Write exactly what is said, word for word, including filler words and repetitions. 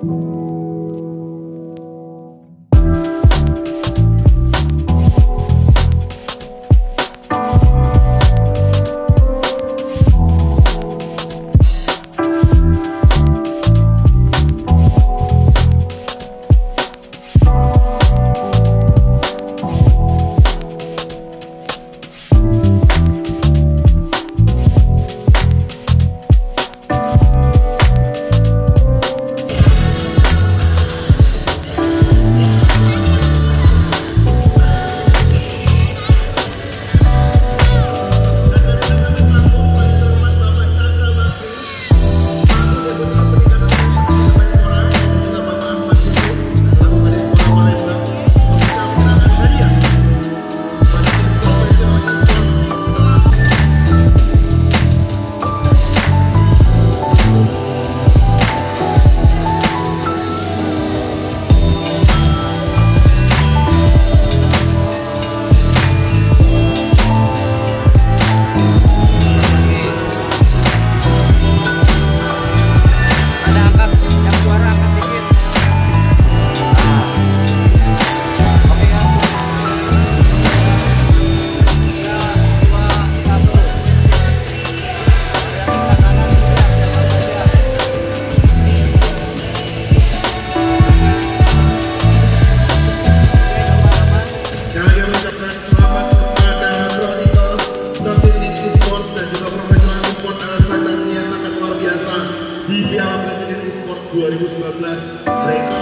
Saya mengucapkan selamat kepada Chronicles thirteen Ninja Esports dan juga Profesional Esports atas prestasinya sangat luar biasa di Piala Presiden Esports dua ribu sembilan belas. Mereka